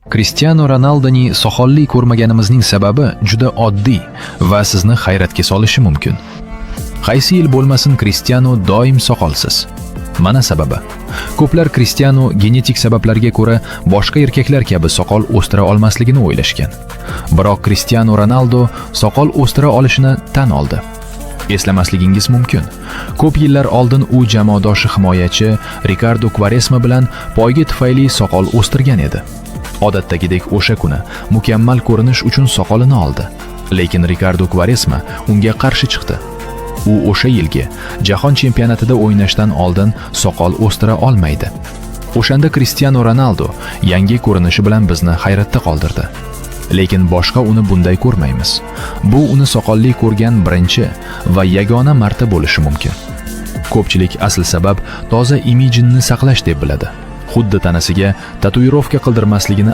Cristiano Ronaldoni soqolli ko'rmaganimizning sababi juda oddiy va sizni hayratga solishi mumkin. Qaysi yil bo'lmasin, Cristiano doim soqolsiz. Mana sababi. Ko'plar Cristiano genetik sabablarga ko'ra boshqa erkaklar kabi soqol o'stira olmasligini o'ylashgan. Biroq Cristiano Ronaldo soqol o'stira olishini tan oldi. Eslamasligingiz mumkin. Ko'p yillar oldin u jamoadoshi himoyachi Ricardo Quaresma bilan poyga tufayli soqol o'stirgan edi. Odatdagidek o'sha kuni mukammal ko'rinish uchun soqolini oldi. Lekin Ricardo Quaresma unga qarshi chiqdi. U o'sha yilgi Jahon chempionatida o'ynashdan oldin soqol o'stira olmaydi. O'shanda Cristiano Ronaldo yangi ko'rinishi bilan bizni hayratda qoldirdi. Lekin boshqa uni bunday ko'rmaymiz. Bu uni soqolli ko'rgan birinchi va yagona marta bo'lishi mumkin. Ko'pchilik asl sabab toza imijini saqlash deb biladi. Xuddi tanasiga tatuirovka qildirmasligini.